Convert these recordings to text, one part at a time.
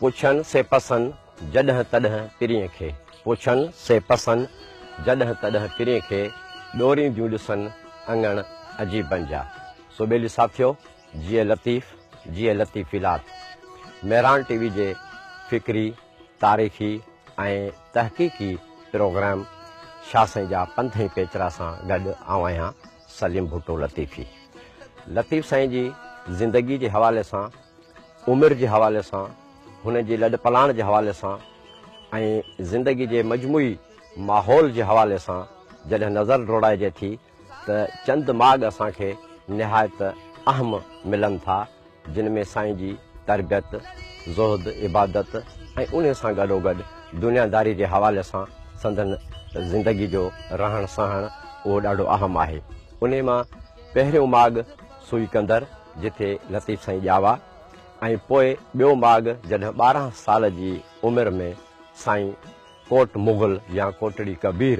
پڇن سي پسن، جڏهن تڏهن پرينء کي. پڇن سي پسن، جڏهن تڏهن پرينء کي، ڏورينديون ڏسن اڱڻ عجيبن جا. سو ٻيلي ساٿيو، جيئي لطيف، جيئي لطيفي لات. مهراڻ ٽي وي جي فڪري، تاريخي ۽ تحقيقي پروگرام شاهه سائين جا پنڌ ۽ پيچرا سان گڏ آئون آهيان سليم ڀٽو لطيفي. لطيف سائين جي زندگي جي حوالي سان، عمر جي حوالي سان، هن جي لڏپلاڻ جي حوالي سان ۽ زندگي جي مجموعي ماحول جي حوالي سان جڏهن نظر ڊوڙائجي ٿي ته چند ماڳ اسان کي نهايت اهم ملن ٿا جن ۾ سائين جي تربيت، زهد، عبادت ۽ انهي سان گڏوگڏ دنياداري جي حوالي سان سندن زندگي جو رهڻ سهڻ اهو ڏاڍو اهم آهي. انهي مان پهريون ماڳ سوئي ڪندر جتي لطيف سائين ڄاوا ۽ پوء ٻيو ماڳ جڏهن 12 سال جي عمر ۾ سائين ڪوٽ مغل يا ڪوٽڙي ڪبير،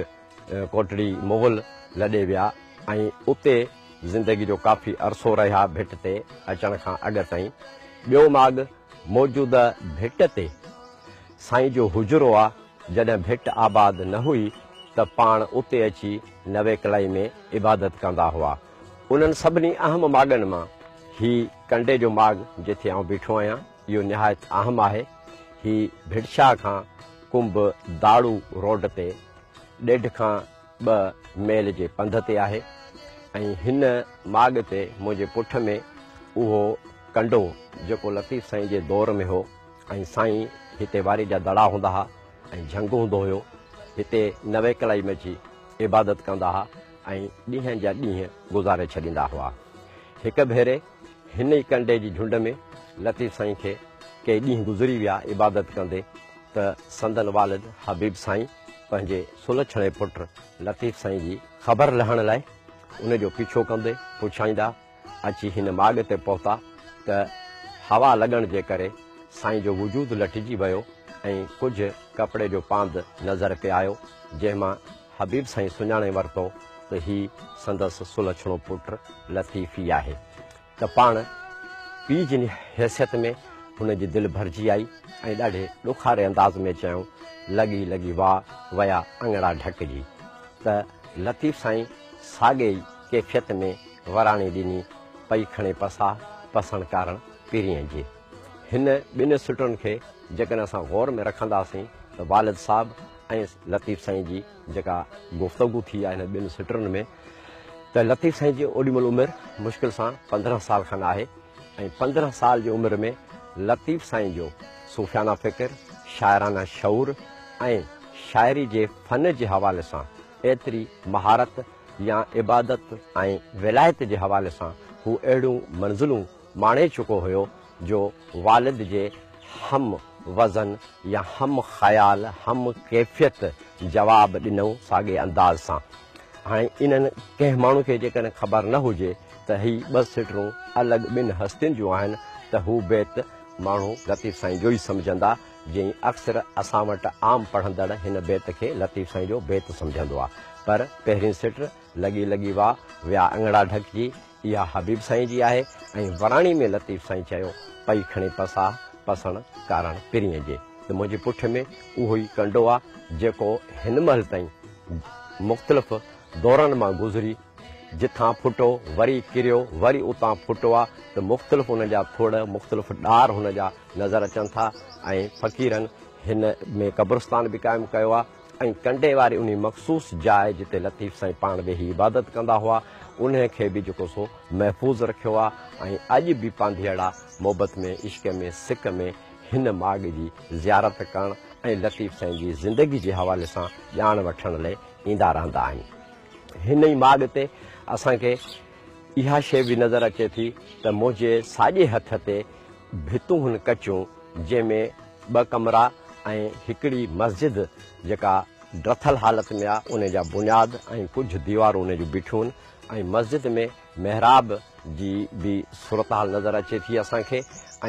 ڪوٽڙي مغل، لڏي ويا ۽ اتي زندگي جو ڪافي عرصو رهيا ڀٽ تي اچڻ کان اڳ تائين. ٻيو ماڳ موجوده ڀٽ تي سائين جو حجرو آ، جڏهن ڀٽ آباد نه هئي ته پاڻ اتي اچي نويڪلائي ۾ عبادت ڪندا هئا. انهن سڀني اهم ماڳن مان هي ڪنڊي جو ماڳ جتي آئون بيٺو آهيان اهو نهايت اهم آهي. هي ڀٽشاهه کان ڪنب داڙو روڊ تي ڏيڍ کان 2 ميل جي پنڌ تي آهي ۽ هن ماڳ تي منهنجي پٺ ۾ اهو ڪنڊو جيڪو لطيف سائين جي دور ۾ هو ۽ سائين هتي واري جا دڙا هوندا ها ۽ جهنگ هوندو هيو، هتي نويڪلائي ۾ اچي عبادت ڪندا ها ۽ ڏينهن جا ڏينهن گذاري ڇڏيندا هئا. هڪ ڀيري هن ئي ڪنڊي جي جهنڊ ۾ لطيف سائين کي ڪي ڏينهن گذري ويا عبادت ڪندي ته سندن والد حبيب سائين پنهنجي سلڇڻي پٽ لطيف سائين جي خبر لهڻ لاء ان جو پيڇو ڪندي پڇائيندا اچي هن ماڳ تي پهتا ته هوا لڳڻ جي ڪري سائين جو وجود لٽجي ويو ۽ ڪجهه ڪپڙي جو پاند نظر پئي آيو، جنهن مان حبيب سائين سڃاڻي ورتو ته هي سندس سلڇڻو پٽ لطيف ئي آهي ته پاڻ پيء جي حيثيت ۾ هن جي دل ڀرجي آئي ۽ ڏاڍي ڏکاري انداز ۾ چيائون، لڳي لڳي واء ويا اڱڙا ڍڪجي. ته لطيف سائين ساڳي ئي ڪيفيت ۾ وراڻي ڏني، پئي کڻي پساهه، پسڻ ڪارڻ پرينء جي. هن ٻن سٽن کي جيڪڏهن اسان غور ۾ رکنداسين ته والد صاحب ۽ لطيف سائين جي جيڪا گفتگو ٿي آهي هن ٻن سٽن ۾ ته لطيف سائين جي اوڏي مهل عمر مشڪل سان 15 سال کن آهي ۽ 15 سال جي عمر ۾ لطيف سائين جو صوفيانه فڪر، شاعرانه شعور ۽ شاعري جي فن جي حوالي سان ايتري مهارت يا عبادت ۽ ولايت جي حوالي سان هو اهڙيون منزلون ماڻي چڪو هيو جو والد جي هم وزن يا هم خيال، هم ڪيفيت جواب ڏنو ساڳئي انداز سان. هاڻي انهن ڪنهن ماڻهو کي جيڪڏهن خبر نه هجي ته هي ٻه سٽرون الڳ ٻن هستين جون آهن ته هو بيت ماڻهو لطيف سائين جو ئي سمجهندا، جئين اڪثر اسان وٽ عام پڙهندڙ هن بيت کي لطيف سائين جو بيت سمجهندو آ. پر پهرين سٽ لڳي لڳي وا، ويا اڱڙا ڍڪجي، اها حبيب سائين جي آهي ۽ وراڻي ۾ لطيف سائين چيو، پئي کڻي پساهه، پسڻ ڪارڻ پرينء جي. ته منهنجي پٺ ۾ اهو ئي ڪنڊو آ، جيڪو هن مهل تائين مختلف دورن مان گذري، جتان ڦٽو، وري ڪريو، وري اتان ڦٽو آ ته مختلف ان جا ٿڙ، مختلف ڏار هن جا نظر اچن ٿا ۽ فقيرن هن ۾ قبرستان به قائم ڪيو آ. ۽ ڪنڊي واري انهي مخصوص جاء جتي لطيف سائين پاڻ ويهي عبادت ڪندا هئا، انهي کي به جيڪو سو محفوظ رکيو آ ۽ اڄ به پانڌيئڙا محبت ۾ عشق ۾ سڪ ۾ هن ماڳ جي زيارت ڪرڻ ۽ لطيف سائين جي زندگي جي حوالي سان ڄاڻ وٺڻ لئي ايندا رهندا آهن. هن ئي ماڳ تي اسان کي اها شيء به نظر اچي ٿي ته منهنجي ساڄي هٿ تي ڀتون هن ڪچيون جنهن ۾ ٻه ڪمرا ۽ هڪڙي مسجد جيڪا ڊٿل حالت ۾ آ ان جا بنياد ۽ ڪجهه ديوارون ان جون بيٺيون آهن ۽ مسجد ۾ محراب جي به صورتحال نظر اچي ٿي اسان کي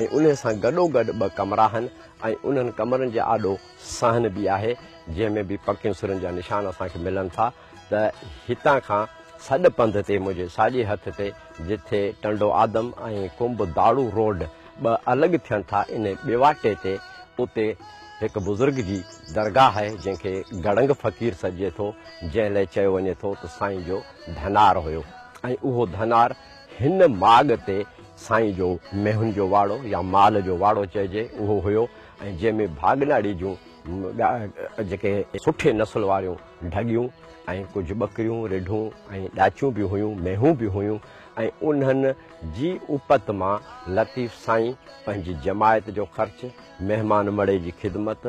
۽ انهي سان گڏوگڏ ٻه ڪمرا آهن ۽ انهن ڪمرن جي آڏو صحن به آهي جنهن ۾ به پڪين سرن جا نشان اسان کي ملن ٿا ته هتان کان سڏ پنڌ تي منهنجي ساڄي هٿ تي جٿي ٽنڊو آدم ۽ ڪنب داڙو روڊ ٻه الڳ ٿين ٿا ان ٻيواٽي تي اتي هڪ بزرگ جي درگاهه آهي جنهن کي گڙنگ فقير سڏجي ٿو، جنهن لئه چيو وڃي ٿو ته سائين جو ڌنار هيو ۽ اهو ڌنار هن ماڳ تي سائين جو مينهن جو واڙو يا مال جو واڙو چئجي اهو هيو ۽ جنهن ۾ ڀاڳناڙي جون جيڪي سٺي نسل واريون ڍڳيون ۽ ڪجهه ٻڪريون، رڍون ۽ ڏاچيون به هيون، مينهون به هيون ۽ انهن جي اپت مان لطيف سائين پنهنجي جماعت جو خرچ، مهمان مڙئي جي خدمت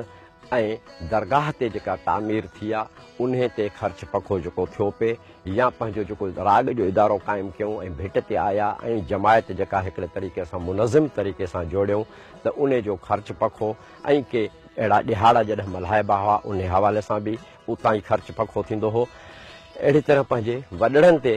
۽ درگاهه تي جيڪا تعمير ٿي آ انهي تي خرچ پکو جيڪو ٿيو پئي يا پنهنجو جيڪو راڳ جو ادارو قائم ڪيائون ۽ ڀٽ تي آيا ۽ جماعت جيڪا هڪڙي طريقي سان منظم طريقي سان جوڙيائون ته انهي جو خرچ پکو ۽ ڪي اهڙا ڏهاڙا جڏهن ملهائبا هئا انهي حوالي سان به اتان ئي خرچ پکو ٿيندو هو. اهڙي طرح پنهنجي وڏڙن تي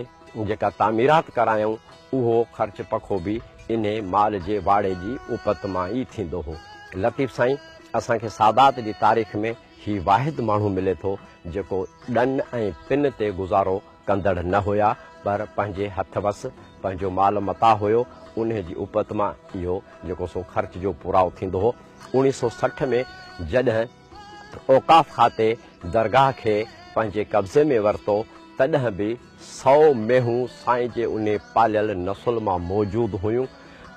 جيڪا تعميرات ڪرايائون اهو خرچ پکو به انهي مال جي واڙي جي اپت مان ئي ٿيندو هو. لطيف سائين اسان کي سادات جي تاريخ ۾ هي واحد ماڻهو ملي ٿو جيڪو ڏن ۽ پن تي گذارو ڪندڙ نه هيا پر پنهنجي هٿ وس پنهنجو مال متاع هيو انهي جي اپت مان اهو جيڪو سو خرچ جو پورائو ٿيندو هو. 1960 ۾ جڏهن اوقاف کاتي درگاهه کي پنهنجي قبضي ۾ ورتو تڏهن به سئو مينهون سائين جي انهي پاليل نسل مان موجود هيون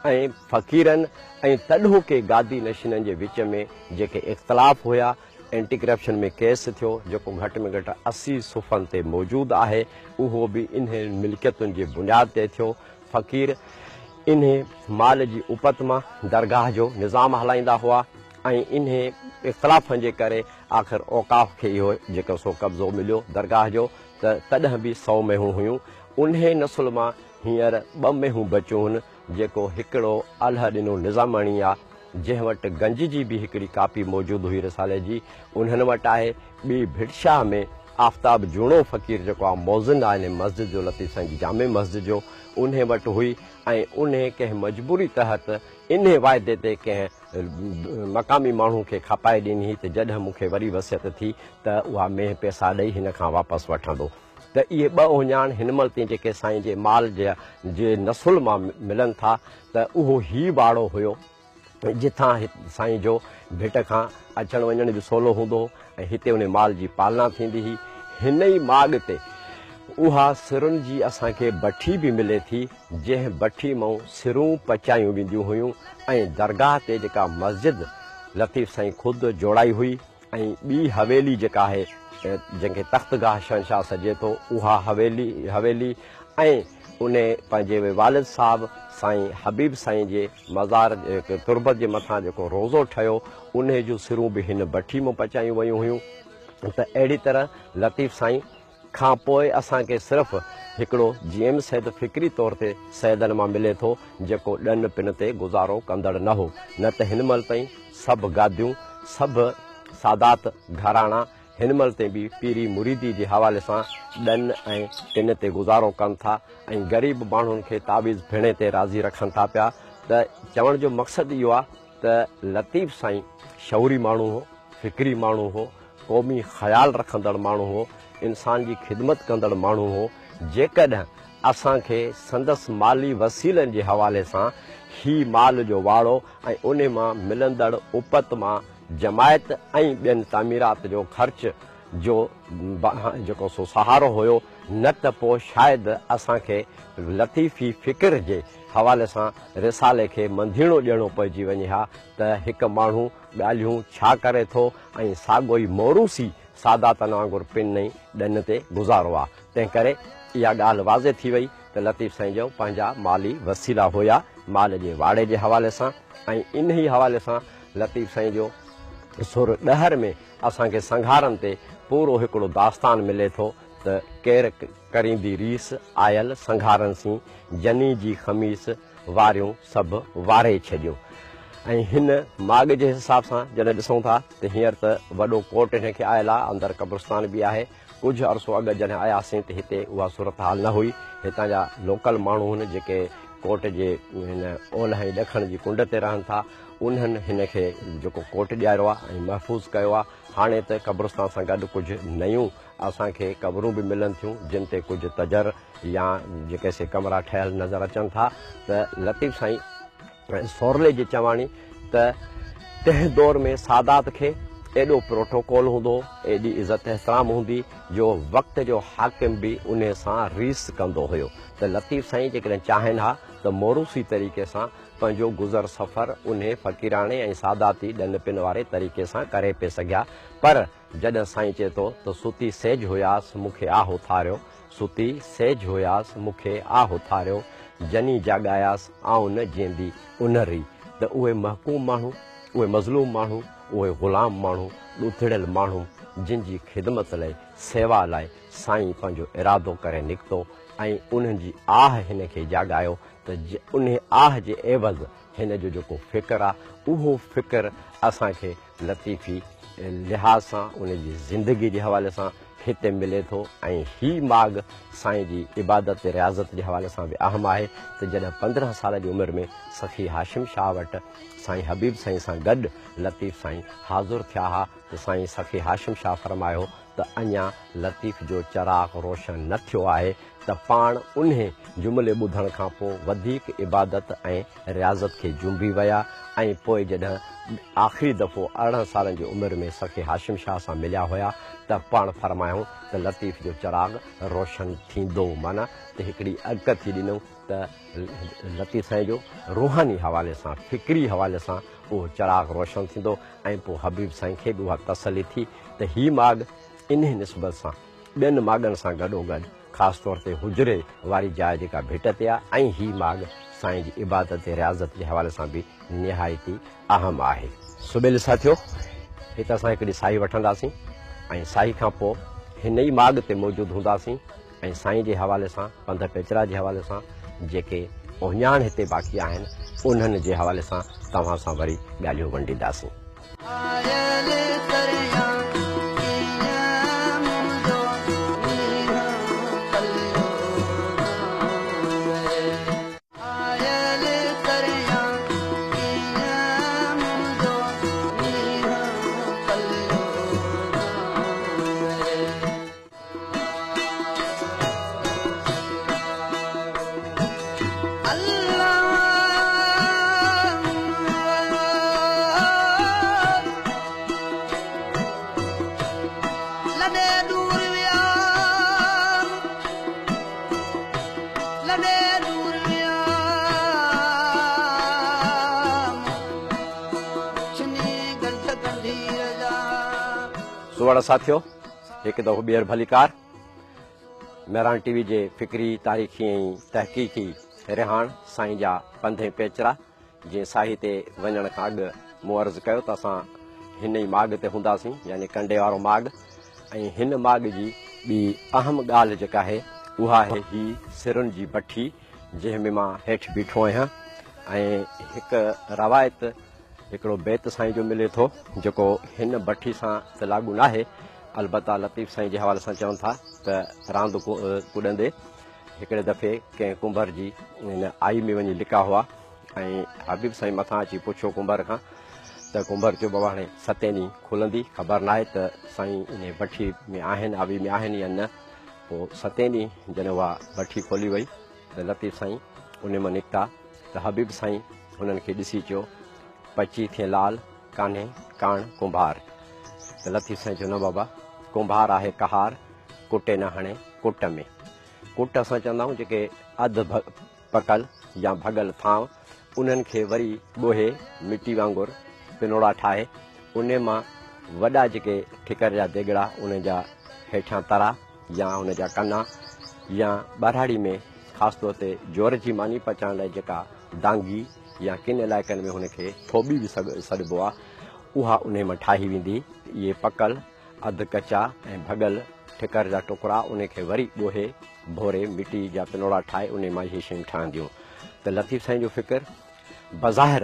۽ فقيرن ۽ تڏهوڪي گادي نشينن جي وچ ۾ جيڪي اختلاف هيا اينٽي ڪرپشن ۾ ڪيس ٿيو جيڪو گهٽ ۾ گهٽ 80 صفحن تي موجود آهي اهو به انهي ملڪيتن جي بنياد تي ٿيو فقير انهي مال جي اپت مان درگاهه جو نظام هلائيندا هئا ۽ انهي اختلافن جي ڪري آخر اوقاف کي اهو جيڪو سو قبضو مليو درگاهه جو ته تڏهن به سئو مينهون هيون. انهي نسل مان هينئر ٻه مينهون بچيون هن جيڪو هڪڙو الهه ڏنو نظاماڻي آ جنهن وٽ گنج جي به هڪڙي ڪاپي موجود هئي رسالي جي انهن وٽ آهي ٻي ڀٽ شاهه ۾ آفتاب جوڻو فقير جيڪو آ مؤذن آ انهي مسجد جو لطيف سائين جي جامع مسجد جو انهي وٽ هئي ۽ انهي ڪنهن مجبوري تحت انهي واعدي تي ڪنهن مقامي ماڻهو کي کپائي ڏني هئي ته جڏهن مون کي وري وصيت ٿي ته اها مينهن پئسا ڏئي هن کان واپس وٺندو ته اهي ٻه اهڃاڻ هن مهل تائين جيڪي سائين جي مال جي نسل مان ملن ٿا ته اهو هي واڙو هيو جتان سائين جو ڀٽ کان اچڻ وڃڻ به سولو هوندو هو ۽ هتي ان مال جي پالنا ٿيندي هئي. هن ئي ماڳ تي اها سرن جي اسان کي بٺي به ملي ٿي، جنهن بٺي مئون سرون پچايون وينديون هيون ۽ درگاهه تي جيڪا مسجد لطيف سائين خود جوڙائي هئي ۽ ٻي حويلي جيڪا آهي جنهن کي تخت گاهه شهنشاهه سڏجي ٿو اها حويلي حويلي ۽ انهي پنهنجي والد صاحب سائين حبيب سائين جي مزار جي تربت جي مٿان جيڪو روضو ٺهيو انهي جون سرون به هن بٺي مان پچايون ويون هيون ته اهڙي طرح لطيف سائين کان پوء اسان کي صرف هڪڙو جي ايم سيد فڪري طور تي سيدن مان ملي ٿو جيڪو ڏن پن تي گذارو ڪندڙ نه هو نه ته هن مهل تائين سڀ گاديون سڀ سادات گهراڻا هن مهل تائين به پيري مريدي جي حوالي سان ڏن ۽ پن تي گذارو ڪن ٿا ۽ غريب ماڻهن کي تعويذ ڦيڻي تي راضي رکن ٿا پيا ته چوڻ جو مقصد اهو آهي ته لطيف سائين شعوري ماڻهو هو، فڪري ماڻهو هو، قومي خيال رکندڙ ماڻهو هو، انسان جي خدمت ڪندڙ ماڻهو هو، جيڪڏهن اسان کي سندس مالي وسيلن جي حوالي سان هي مال جو واڙو ۽ انهي مان ملندڙ اپت مان جماعت ۽ ٻين تعميرات جو خرچ جو جيڪو سو سهارو هيو نه ته پوء شايد اسان کي لطيفي فڪر جي حوالي سان رسالي کي منڌيڻو ڏيڻو پئجي وڃي ها ته هڪ ماڻهو ڳالهيون ڇا ڪري ٿو ۽ ساڳو ئي موروثي ساداتن وانگر پن ۽ ڏن تي گذارو آ. تنهن ڪري اها ڳالهه واضح ٿي وئي ته لطيف سائين جو پنهنجا مالي وسيلا هيا مال جي واڙي جي حوالي سان ۽ انهي حوالي سان لطيف سائين جو سر ڏهر ۾ اسان کي سنگهارن تي پورو هڪڙو داستان ملي ٿو ته ڪير ڪريندي ريس آيل سنگهارن سين جني جي خميس واريون سڀ واري ڇڏيون ۽ هن ماڳ جي حساب سان جڏهن ڏسون ٿا ته هينئر ته وڏو ڪوٽ هن کي آيل آهي اندر قبرستان به آهي ڪجهه عرصو اڳ جڏهن آياسين ته هتي اها صورتحال نه هئي هتان جا لوڪل ماڻهو هن جيڪي ڪوٽ جي هن اولهه ۽ ڏکڻ جي ڪنڊ تي رهن ٿا انهن هن کي جيڪو ڪوٽ ڏياريو آهي ۽ محفوظ ڪيو آهي هاڻي ته قبرستان سان گڏ ڪجهه نيون اسان کي قبرون به ملن ٿيون جن تي ڪجهه تجر يا جيڪي سي ڪمرا ٺهيل نظر اچن ٿا ته لطيف سائين سورلي جي چواڻي ته تنهن دور ۾ سادات کي ايڏو پروٽوڪول هوندو هو، ايڏي عزت احترام هوندي جو وقت جو حاڪم به انهي سان ريس ڪندو هيو ته لطيف سائين جيڪڏهن چاهين ها ته موروثي طريقي سان پنهنجو گذر سفر انهي فقيراڻي ۽ ساداتي ڏن پن واري طريقي سان ڪري پئي سگهيا پر جڏهن سائين چئي ٿو ته ستي سيج هياس مون کي آه اٿاريو، ستي سيج هياس مون کي آه اٿاريو، جني جاڳاياس آئون نه جيئندي ان ري ته اهي محڪوم ماڻهو، اهي مظلوم ماڻهو، اهي غلام ماڻهو، ڏوٿڙيل ماڻهو جن جي خدمت لئي، سيوا لاء سائين پنهنجو ارادو ڪري نڪتو ۽ انهن جي آه هن کي جاڳايو ته انهي آه جي عيوض هن جو جيڪو فڪر آ اهو فڪر اسان کي لطيفي لحاظ سان ان جي زندگي جي حوالي سان هتي ملي ٿو ۽ هي ماڳ سائين جي عبادت رياضت جي حوالي سان به اهم آهي ته جڏهن 15 سال جي عمر ۾ سخي هاشم شاهه وٽ سائين حبيب سائين سان گڏ لطيف سائين حاضر ٿيا ها ته سائين سخي هاشم شاهه فرمايو ته اڃا لطيف جو چراغ روشن نه ٿيو آهي ته پاڻ انهي جملي ٻڌڻ کان پوء وڌيڪ عبادت ۽ رياضت کي جنبي ويا ۽ پوء جڏهن آخري دفعو 18 سالن جي عمر ۾ سخي هاشم شاهه سان مليا هيا ته پاڻ فرمايائون ته لطيف جو چراغ روشن ٿيندو معنيٰ ته هڪڙي اڳڪٿي ڏنائون ته لطيف سائين جو روحاني حوالي سان فڪري حوالي سان اهو چراغ روشن ٿيندو ۽ پوء حبيب سائين کي به اها تسلي ٿي ته هي ماڳ انهي نسبت سان ٻين ماڳن سان گڏوگڏ خاص طور تي حجري واري جاء جيڪا ڀٽ تي آهي ۽ هي ماڳ سائين جي عبادت ۽ رياضت جي حوالي سان به نهايت ئي اهم آهي. سٻيل ساٿيو! هت اسان هڪڙي ساهي وٺنداسين ۽ ساهي کان پوء هن ئي ماڳ تي موجود هونداسين ۽ سائين جي حوالي سان پنڌ پيچرا جي حوالي سان جيڪي اهڃاڻ هتي باقي آهن انهن جي حوالي سان توهان سان وري ڳالهيون ونڊينداسين. آيل ڪريان ڪيئن منهنجو نينهن پليو رهي. آيل ڪريان ڪيئن منهنجو نينهن پليو رهي. سوڙ ساٿيو هڪ دفعو ٻيهر ڀليڪار مهراڻ ٽي وي جي فڪري، تاريخي ۽ تحقيقي رهاڻ سائين جا پنڌ ۽ پيچرا جيئن ساهي تي وڃڻ کان اڳ مون عرض ڪيو ته اسان هن ئي ماڳ تي هونداسين يعني ڪنڊي وارو ماڳ ۽ هن ماڳ جي ٻي اهم ڳالهه جيڪا آهي اها آهي هي سرن جي بٺي جنهن ۾ مان هيٺ بيٺو آهيان ۽ هڪ روايت هڪڙو بيت سائين جو ملي ٿو جيڪو هن بٺي سان ته لاڳو ناهي البته لطيف سائين جي حوالي سان چون ٿا ته راند ڪڏندي هڪڙي دفعي ڪنهن ڪنڀر جي هن آئي ۾ وڃي لڪا هئا ۽ حبيب سائين مٿان اچي پڇيو ڪنڀر کان ته ڪنڀر چيو بابا هاڻي ستين ڏينهن کلندي خبر ناهي ته سائين انهي بٺي ۾ آهن آوي ۾ آهن يا نه پوء ستين ڏينهن جڏهن اها بٺي کولي وئي ته لطيف سائين انهي مان نڪتا ته حبيب سائين هنن کي ڏسي چيو، پچي ٿئين لال، ڪانهي ڪاڻ ڪنڀار. ته لطيف سائين چيو، نه بابا، ڪنڀار آهي قهار، ڪٽي نه هڻي ڪٽ ۾. ڪٽ اسان چوندا آهيون جيڪي اڌ پڪل يا ڀڳل ٿانء، انهن کي وري ڳوهي مٽي وانگر پنوڙا ٺاهي، انهي مان وڏا جيڪي ٺڪر جا ديڳڙا، انهن جا هيٺيان ترا يا ان جا ڪنا يا ٻهراڙي ۾ خاص طور تي جوئر جي ماني پچائڻ لاء جيڪا دانگي يا ڪن علائقن ۾ هن کي ٿوٻي به سڏبو آهي، اها انهي مان ٺاهي ويندي. اهي پڪل، اڌ ڪچا ۽ ڀڳل ٺڪر جا ٽڪرا انهي کي وري ڳوهي، ڀوري، مٽي جا پنوڙا ٺاهي انهي مان اهي شيون ٺهنديون ته لطيف سائين جو فڪر بظاهر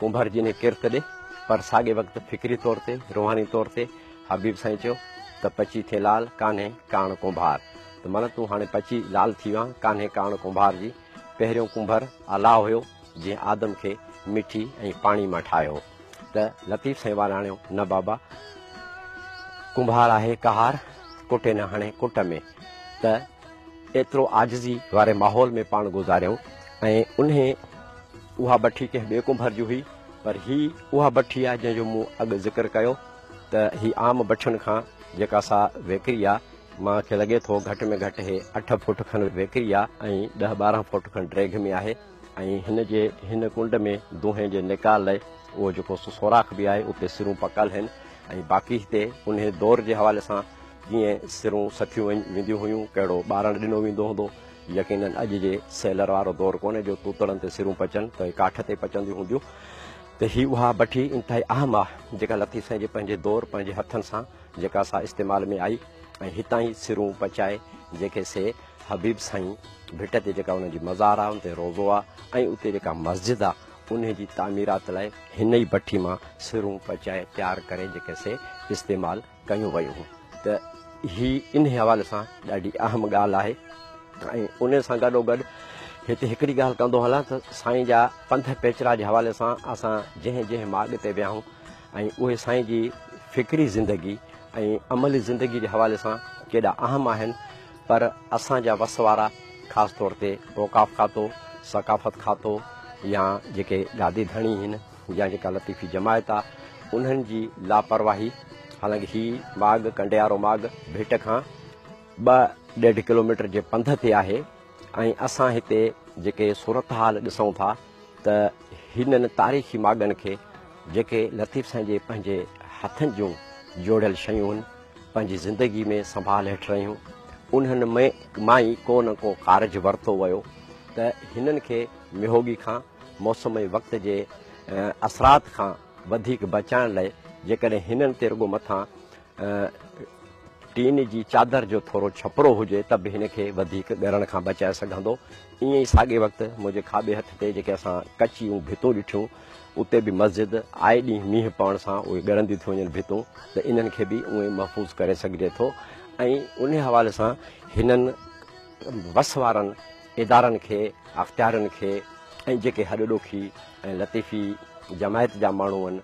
ڪنڀر جي انهي ڪرت ڏي پر ساڳئي وقت فڪري طور تي، روحاني طور تي حبيب سائين چيو ته پچي ٿئين لال، ڪانهي ڪاڻ ڪنڀار. ته معنيٰ تون هاڻي پچي لال ٿي ويو آهين، ڪانهي ڪاڻ ڪنڀار جي. پهريون ڪنڀر الله هيو، جنهن آدم کي مٺي ۽ پاڻي مان ٺاهيو. ته لطيف سائين واراڻيو، نه بابا، ڪنڀار آهي قهار، ڪٽي نه هڻي ڪٽ ۾. ته ايترو عاجزي واري ماحول ۾ پاڻ گذاريائون ۽ انهي اها بٺي ڪنهن ٻئي ڪنڀر جي هئي. پر هي اها بٺي آهي جنهن جو مون اڳ ذڪر ڪيو ته هي عام بٺين کان جيڪا سا ويڪري آ، مان کي لڳي ٿو گهٽ ۾ گهٽ هي اٺ فوٽ کن ويڪري آ ۽ ڏهه 12 فوٽ کن ڊيگهه ۾ آهي ۽ هن جي هن ڪنڊ ۾ دونهين جي نيڪال لاء اهو جيڪو سو سوراخ به آهي اتي سرون پڪل هن ۽ باقي هتي انهي دور جي حوالي سان ڪيئن سرون سٿيون وينديون هيون ڪهڙو ٻارڻ ڏنو ويندو هوندو يقينن اڄ جي سيلر وارو دور ڪونهي جو توتڙن تي سرون پچن ته اهي ڪاٺ تي پچنديون هونديون ته هي اها بٺي انتهائي اهم آ جيڪا لطيف سائين جي پنهنجي دور پنهنجي هٿن سان جيڪا سا استعمال ۾ آئي ۽ هتان ئي سرون پچائي جيڪي سي حبيب سائين ڀٽ تي جيڪا انهن جي مزار آ ان تي روضو آ ۽ اتي جيڪا مسجد آ انهي جي تعميرات لاء هن ئي بٺي مان سرون پچائي تيار ڪري جيڪي سي استعمال ڪيون ويون هيون ته هي انهي حوالي سان ڏاڍي اهم ڳالهه آهي ۽ انهي سان گڏوگڏ هتي هڪڙي ڳالهه ڪندو هلان ته سائين جا پنڌ پيچرا جي حوالي سان اسان جنهن جنهن ماڳ تي ويا آهيون ۽ اهي سائين جي فڪري زندگي ۽ عملي زندگي جي حوالي سان ڪيڏا اهم آهن پر اسان جا وس وارا خاص طور تي اوقاف کاتو، ثقافت کاتو يا جيڪي گادي ڌڻي هن يا جيڪا لطيفي جماعت آ انهن جي لاپرواهي حالانڪه هي ماڳ ڪنڊيارو ماڳ ڀٽ کان ٻه ڏيڍ ڪلوميٽر جي پنڌ تي آهي ۽ اسان هتي جيڪي صورتحال ڏسون ٿا ته هنن تاريخي ماڳن کي جيڪي لطيف سائين جي پنهنجي هٿن جون جوڙيل شيون هن پنهنجي زندگي ۾ سنڀال هيٺ رهيون انهن ۾ مان ئي ڪو نه ڪو ڪارج ورتو ويو ته هنن کي ميهوڳي کان موسم ۽ وقت جي اثرات کان وڌيڪ بچائڻ لاء جيڪڏهن هنن تي رڳو مٿان ٽين جي چادر جو ٿورو ڇپرو هجي ته به هن کي وڌيڪ ڳرڻ کان بچائي سگهندو. ائين ئي ساڳئي وقت منهنجي کاٻي هٿ تي جيڪي اسان ڪچيون ڀتون ڏٺيون اتي به مسجد آئي ڏينهن مينهن پوڻ سان اهي ڳرنديون ٿيون وڃن ڀتون ته انهن کي به اونئين محفوظ ڪري سگهجي ٿو ۽ انهي حوالي سان هنن وس وارن ادارن کي، اختيارين کي ۽ جيڪي هڏ ڏوکي ۽ لطيفي جماعت جا ماڻهو آهن،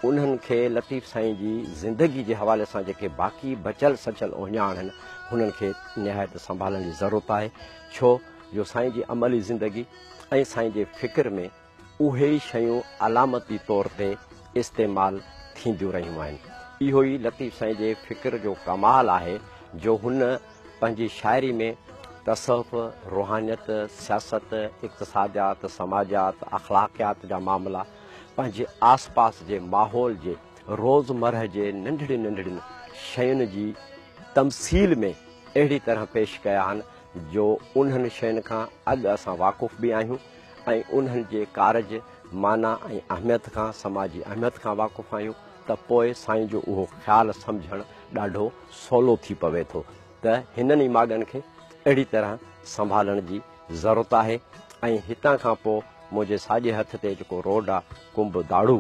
انهن کي لطيف سائين جي زندگي جي حوالي سان جيڪي باقي بچيل سچيل اهڃاڻ آهن، انهن کي نهايت سنڀالڻ جي ضرورت آهي، ڇو جو سائين جي عملي زندگي ۽ سائين جي فڪر ۾ اهي ئي شيون علامتي طور تي استعمال ٿينديون رهيون آهن. اهو ئي لطيف سائين جي فڪر جو ڪمال آهي جو هن پنهنجي شاعري ۾ تصوف، روحانيت، سياست، اقتصاديات، سماجيات، اخلاقيات جا معاملا پنهنجي آس پاس جي ماحول جي روز مرهه جي ننڍڙين ننڍڙين شين جي تمثيل ۾ اهڙي طرح پيش ڪيا آهن جو انهن شين کان اڳ اسان واقف به آهيون ۽ انهن جي ڪارج، معنيٰ ۽ اهميت کان، سماجي اهميت کان واقف آهيون ته پوء سائين جو اهو خيال سمجهڻ ڏاڍو سولو ٿي پوي ٿو ته هنن ئي ماڳن کي اهڙي طرح سنڀالڻ جي ضرورت آهي ۽ هتان کان پوء منهنجي ساڄي هٿ تي جيڪو روڊ آ ڪنب داڙو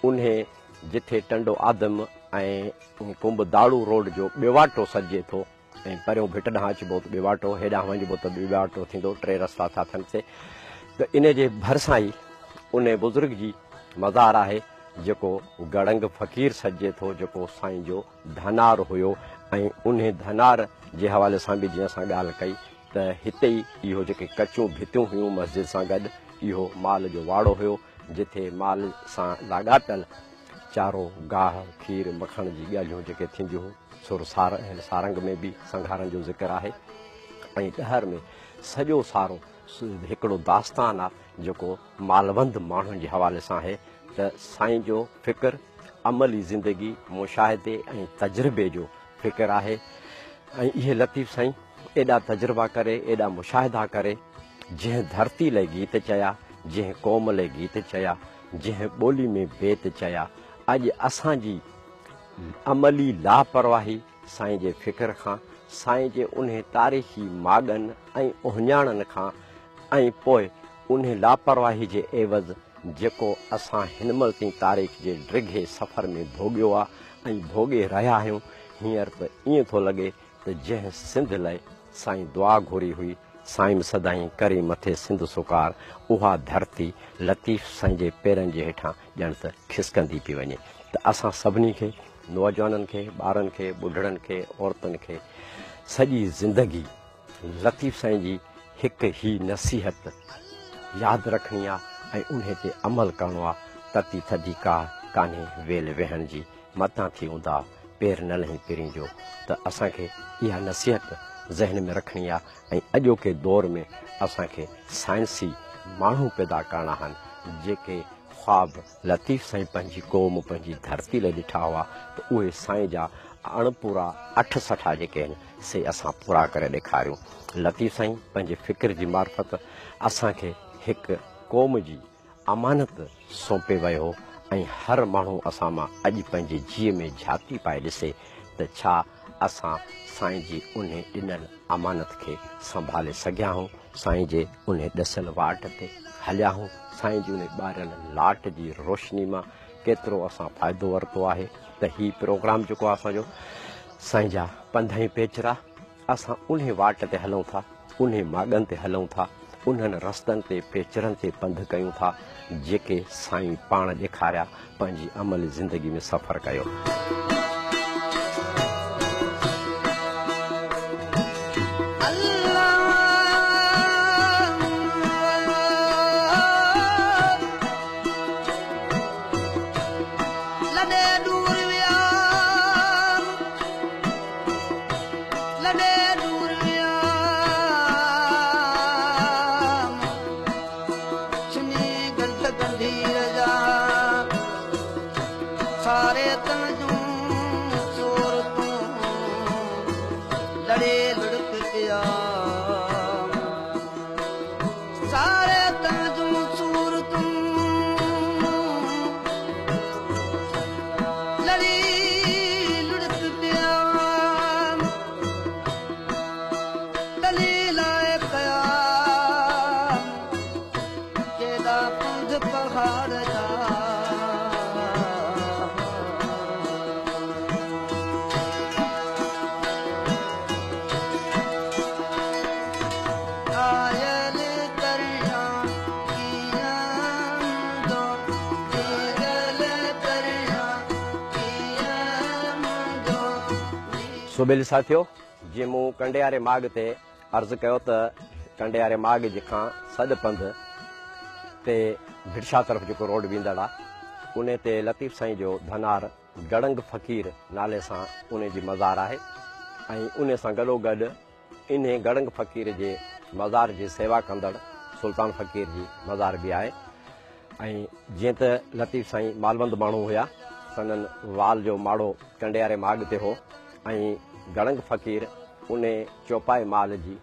انهي جٿي ٽنڊو آدم ۽ ڪنب داڙو روڊ جو ٻيواٽو سڏجي ٿو ۽ پريون ڀٽ ڏانهن اچبو ته ٻيواٽو هيڏانهن وڃبو ته ٻيواٽو ٿيندو ٽي رستا ٿا ٿين سي ته انهي جي ڀرسان ئي انهي بزرگ جي مزار آهي جيڪو گڙنگ فقير سڏجي ٿو جيڪو سائين جو ڌنار هيو ۽ انهي ڌنار جي حوالي سان به جيئن اسان ڳالهه ڪئي ته هتي ئي اهو جيڪي ڪچيون ڀتيون هيون مسجد سان گڏ اهو مال جو واڙو هيو جتي مال سان لاڳاپيل چارو، گاهه، کير، مکڻ جي ڳالهيون جيڪي ٿينديون هيون سر سارنگ ۾ به سنگهارن جو ذڪر آهي ۽ ڏهر ۾ سڄو سارو هڪڙو داستان آ جيڪو مالوند ماڻهن جي حوالي سان آهي ته سائين جو فڪر عملي زندگي، مشاهدي ۽ تجربي جو فڪر آهي ۽ اهي لطيف سائين ايڏا تجربا ڪري، ايڏا مشاهدا ڪري، جنهن ڌرتي لئي گيت چيا، جنهن قوم لئي گيت چيا، جنهن ٻولي ۾ بيت چيا، اڄ اسان جي عملي لاپرواهي سائين جي فڪر کان، سائين جي انهي تاريخي ماڳن ۽ اهڃاڻن کان ۽ پوء انهي لاپرواهي جي عيوض جيڪو اسان هن مهل تائين تاريخ جي ڊگهي سفر ۾ ڀوڳيو آ ۽ ڀوڳي رهيا آهيون، هينئر ته ائين ٿو لڳي ته جنهن سنڌ لئه سائين دعا گهري هئي، سائين سدائين ڪرين مٿي سنڌ سڪار، اها ڌرتي لطيف سائين جي پيرن جي هيٺان ڄڻ ته کسڪندي پئي وڃي ته اسان سڀني کي، نوجوانن کي، ٻارن کي، ٻڍڙن کي، عورتن کي سڄي زندگي لطيف سائين جي هڪ هي نصيحت ياد رکڻي آ ۽ انهي تي عمل ڪرڻو آ. تتي ٿڌي ڪا ڪانهي ويل ويهڻ جي، متان ٿي اونداهه پير نه لهين پرين جو. ته اسان کي اها نصيحت ذهن ۾ رکڻي آ ۽ اڄوڪي دور ۾ اسان کي سائنسي ماڻهو پيدا ڪرڻا آهن جيڪي خواب لطيف سائين پنهنجي قوم پنهنجي ڌرتي لئه ڏٺا هئا ته اهي سائين جا اڻپورا اٺ سٺا جيڪي آهن سي اسان پورا ڪري ڏيکاريون. لطيف سائين پنهنجي فڪر جي معرفت اسان کي هڪ قوم جي امانت سونپي ويو ۽ هر ماڻهو اسان مان اڄ پنهنجي جيء ۾ جهاتي پائي ڏسي ته ڇا اسان سائين جي انهي ڏنل امانت کي سنڀالي سگهيا آهيون، سائين جي انهي ڏسيل واٽ تي هليا آهيون، سائين جي انهي ٻاريل لاٽ جي روشني مان ڪيترو اسان فائدو ورتو آهي ته هي پروگرام جيڪو آهي اسان جو سائين جا پنڌ ۽ پيچرا اسان انهي واٽ تي هلون ٿا، انهي ماڳن تي هلون ٿا، انهن رستن تي پيچرن تي پنڌ ڪيون ٿا، جيڪي سائين پاڻ ڏيکاريا، پنهنجي عملي زندگي ۾ سفر ڪيو. لڏي ڏور ويا. لڏي ڏور ويا ڇني گنڍ گنڀير جا ساري تن جون صورتون لڙي لڙڪ پيا ساري تن جون صورتون لڙي لڙڪ پيا تلي لاء ڪيا ڪيڏا پنڌ پهاڙ جا. آيل ڪريان ڪيئن منهنجو جيجل ڪريان ڪيئن منهنجو. سوڀيلي ساٿيو، جيئن مون ڪنڊياري ماڳ تي عرض ڪيو ته ڪنڊياري ماڳ جي کان سڏ پنڌ تي ڀٽشاهه طرف جيڪو روڊ ويندڙ آ، انهي تي لطيف سائين جو ڌنار گڙنگ فقير نالي سان انهي جي مزار آهي ۽ انهي سان گڏوگڏ انهي گڙنگ فقير جي مزار جي سيوا ڪندڙ سلطان فقير جي مزار به آهي ۽ جيئن ته لطيف سائين مالوند ماڻهو هيا، سندن وال جو ماڙو ڪنڊياري ماڳ تي هو ۽ گڙنگ فقير انهي چوپائي مال جي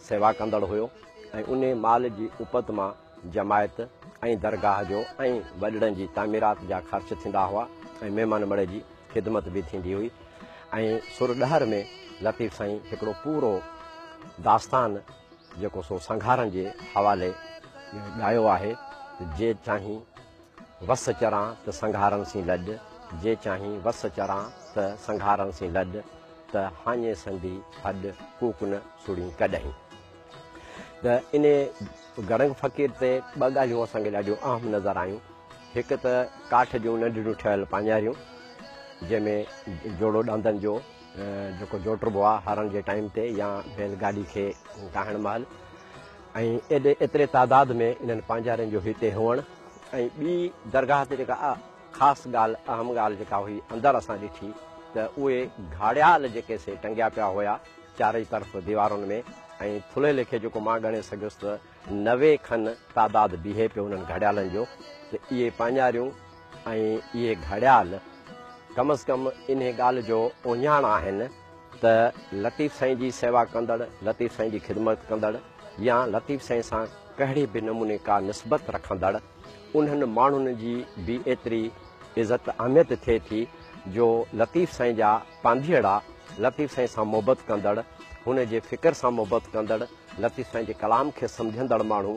سيوا ڪندڙ هيو ۽ انهي مال جي اپت مان جماعت ۽ درگاهه جو ۽ وڏڙن جي تعميرات جا خرچ ٿيندا هئا ۽ مهمان مڙئي جي خدمت به ٿيندي هئي ۽ سر ڏهر ۾ لطيف سائين هڪڙو پورو داستان جيڪو سو سنگهارن جي حوالي ڳايو آهي ته جي چاهين وس چران ته سنگهارن سين لڏ، جي چاهين وس چران ته سنگهارن سين لڏ، ته هاڃي سندي هڏ ڪوڪ نه سڙين ڪڏهين. ته انهي گڙنگ فقير تي ٻه ڳالهيون اسان کي ڏاڍيون اهم نظر آيون. هڪ ته ڪاٺ جون ننڍڙيون ٺهيل پاڃاريون، جنهن ۾ جوڙو ڏاندن جو جيڪو جوٽربو آهي هرڻ جي ٽائيم تي يا بيل گاڏي کي ڪاهڻ مهل ۽ ايڏي ايتري تعداد ۾ انهن پانجارين جو هتي هئڻ ۽ ٻي درگاهه تي جيڪا خاص ڳالهه اهم ڳالهه جيڪا هئي اندر اسان ڏٺي ته اهي گهاڙيال جيڪي سي ٽنگيا پيا هيا چارئي طرف ديوارن ۾ ۽ ٿلهي ليکي جيڪو مان ڳڻي سگهيس ته 90 کن تعداد بيهي پيو انهن گهڙيالن جو ته اهي پاڃاريون ۽ اهي گهڙيال ڪم از ڪم انهي ڳالهه جو اهڃاڻ آهن ته لطيف سائين جي سيوا ڪندڙ، لطيف سائين جي خدمت ڪندڙ يا لطيف سائين سان ڪهڙي به نموني ڪا نسبت رکندڙ انهن ماڻهن جي به ايتري عزت اهميت ٿئي ٿي جو لطيف سائين جا پانڌيئڙا لطيف سائين سان محبت ڪندڙ، هن جي فڪر سان محبت ڪندڙ، لطيف سائين جي ڪلام کي سمجهندڙ ماڻهو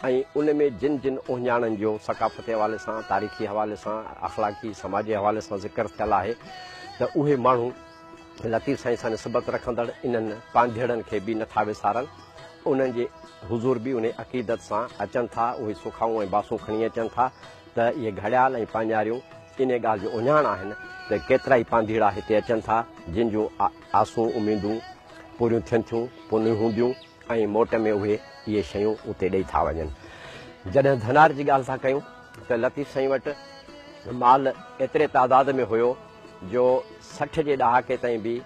۽ ان ۾ جن جن اهڃاڻن جو ثقافتي حوالي سان، تاريخي حوالي سان، اخلاقي، سماجي حوالي سان ذڪر ٿيل آهي ته اهي ماڻهو لطيف سائين سان نسبت رکندڙ انهن پانڌيئڙن کي به نٿا وسارن، انهن جي حضور به انهي عقيدت سان اچن ٿا، اهي سکائون ۽ باسون کڻي اچن ٿا ته اهي گهڙيال ۽ پاڃاريون انهي ڳالهه جو اهڃاڻ آهن ته ڪيترائي پانڌيئڙا هتي اچن ٿا جن جون آسون اميدون پوريون ٿين ٿيون، پنيون هونديون ۽ موٽ ۾ اهي اهي شيون اتي ڏئي ٿا وڃن. جڏهن ڌنار جي ڳالهه ٿا ڪيون ته لطيف سائين وٽ مال ايتري تعداد ۾ هيو جو 60 جي ڏهاڪي تائين به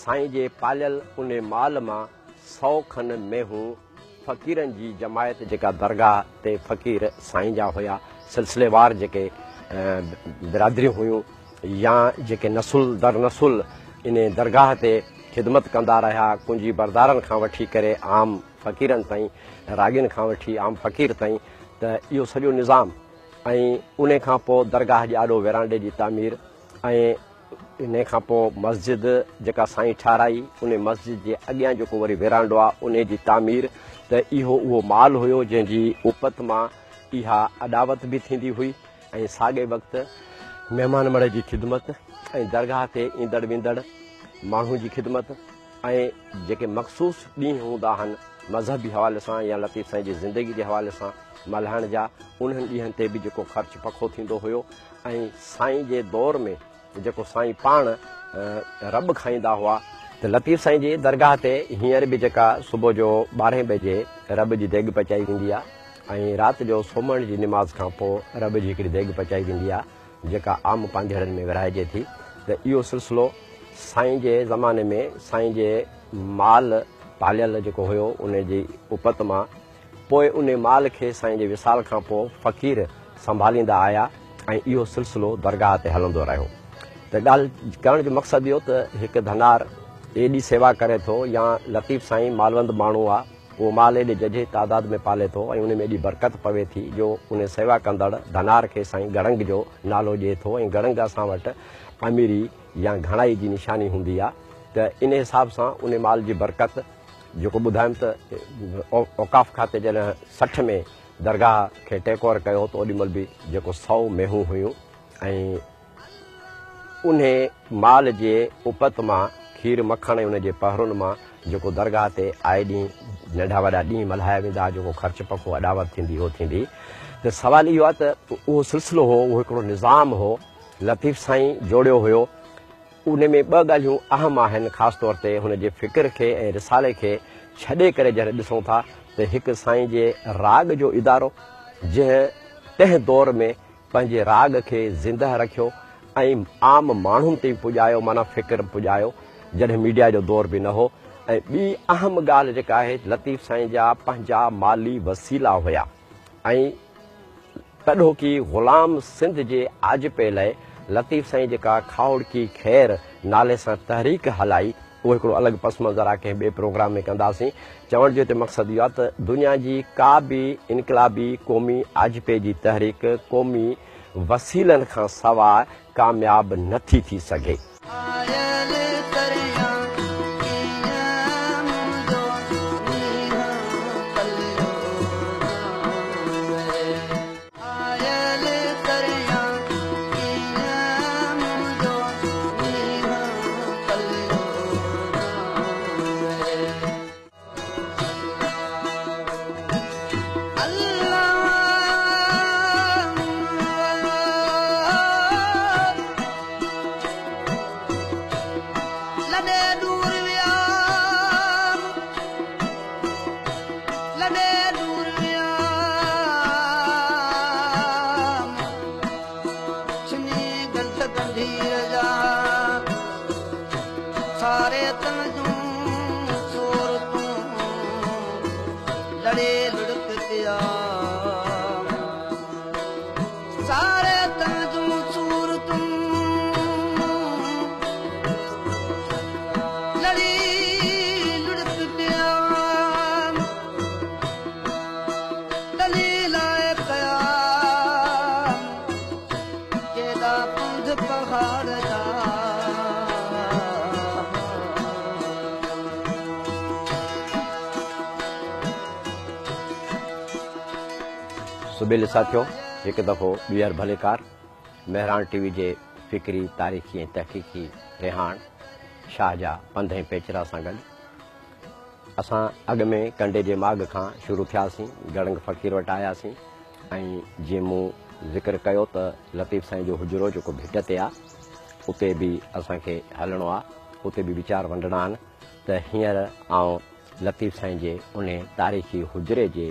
سائين جي پاليل انهي مال مان 100 کن مينهون فقيرن جي جماعت جيڪا درگاهه تي فقير سائين جا هيا، سلسليوار جيڪي برادريون هيون يا جيڪي نسل در نسل انهي درگاهه تي خدمت ڪندا رهيا، ڪنجي بردارن کان وٺي ڪري عام فقيرن تائين، راڳين کان وٺي عام فقير تائين ته اهو سڄو نظام ۽ انهي کان پوء درگاهه جي آڏو ويرانڊي جي تعمير ۽ انهي کان پوء مسجد جيڪا سائين ٺهرائي، انهي مسجد جي اڳيان جيڪو وري ويرانڊو آ، انهي جي تعمير ته اهو اهو مال هيو جنهن جي اپت مان اها اڏاوت به ٿيندي هئي ۽ ساڳئي وقت مهمان مڙهي جي خدمت ۽ درگاهه تي ايندڙ ويندڙ ماڻهو جي خدمت ۽ جيڪي مخصوص ڏينهن هوندا آهن مذهبي حوالي سان يا لطيف سائين جي زندگي جي حوالي سان ملهائڻ جا انهن ڏينهن تي به جيڪو خرچ پکو ٿيندو هيو ۽ سائين جي دور ۾ جيڪو سائين پاڻ رٻ کائيندا هئا ته لطيف سائين جي درگاهه تي هينئر به جيڪا صبح جو ٻارهين بجي رٻ جي ديڳ پچائي ويندي آهي ۽ رات جو سومهڻ جي نماز کان پوء رٻ جي هڪڙي ديڳ پچائي ويندي آهي جيڪا عام پانڌيئڙن ۾ ورهائجي ٿي ته اهو سلسلو سائين جي زماني ۾ سائين جي مال پاليل جيڪو هيو ان جي اپت مان پوء انهي مال کي سائين جي وصال کان پوء فقير سنڀاليندا آيا ۽ اهو سلسلو درگاهه تي هلندو رهيو ته ڳالهه ڪرڻ جو مقصد اهو ته هڪ ڌنار ايڏي سيوا ڪري ٿو يا لطيف سائين مالوند ماڻهو آ اهو مال ايڏي ججهي تعداد ۾ پالي ٿو ۽ ان ۾ ايڏي برڪت پوي ٿي جو انهي سيوا ڪندڙ ڌنار کي سائين گڙنگ جو نالو ڏئي ٿو ۽ گڙنگ اسان وٽ اميري يا گهڻائي جي نشاني هوندي آ ته انهي حساب سان انهي مال جي برڪت جيڪو ٻڌايم ته اوقاف کاتي جڏهن 60 ۾ درگاهه کي ٽيڪ اوور ڪيو ته اوڏي مهل به جيڪو 100 مينهون هيون ۽ انهي مال جي اپت مان کير مکڻ ۽ ان جي پهرن مان جيڪو درگاهه تي آئي ڏينهن ننڍا وڏا ڏينهن ملهايا ويندا ها جيڪو خرچ پکو اڏاوت ٿيندي اهو ٿيندي ته سوال اهو آهي ته اهو سلسلو هو اهو هڪڙو نظام هو لطيف سائين جوڙيو هيو. ان ۾ ٻه ڳالهيون اهم آهن، خاص طور تي هن جي فڪر کي ۽ رسالي کي ڇڏي ڪري جڏهن ڏسون ٿا ته هڪ سائين جي راڳ جو ادارو جنهن تنهن دور ۾ پنهنجي راڳ کي زندهه رکيو ۽ عام ماڻهن تائين پڄايو معنيٰ فڪر پڄايو جڏهن ميڊيا جو دور به نه هو ۽ ٻي اهم ڳالهه جيڪا آهي لطيف سائين جا پنهنجا مالي وسيلا هيا ۽ تڏهوڪي غلام سنڌ جي آجپي لئه لطيف سائين جيڪا کاهوڙڪي خير نالي سان تحريڪ هلائي اهو هڪڙو الڳ پس منظر آهي ڪنهن ٻئي پروگرام ۾ ڪنداسين. چوڻ جو هتي مقصد اهو آهي ته دنيا جي ڪا به انقلابي قومي آجپي جي تحريڪ قومي وسيلن کان سواء ڪامياب نه ٿي ٿي سگهي. آيل ڪريان ڪيئن منهنجو نينهن پليو رهي. آيل ڪريان ڪيئن منهنجو نينهن پليو رهي. ساري تن جون صورتون لڙي لڙڪ پيا ساري تن جون صورتون لڙي لڙڪ پيا ڏلي لاء ڪيا ڪيڏا پنڌ پهاڙ جا. سبيل ساٿيو هڪ دفعو ٻيهر ڀليڪار مهراڻ ٽي وي جي فڪري، تاريخي ۽ تحقيقي رهاڻ شاهه جا پنڌ ۽ پيچرا سان گڏ اسان اڳ ۾ ڪنڊي جي ماڳ کان شروع ٿياسين، گڙنگ فقير وٽ آياسين ۽ جيئن مون ذڪر ڪيو ته لطيف سائين جو حجرو جيڪو ڀٽ تي آ اتي به اسان کي هلڻو آ، اتي به ويچار ونڊڻا آهن ته هينئر آئون لطيف سائين جي انهي تاريخي حجري جي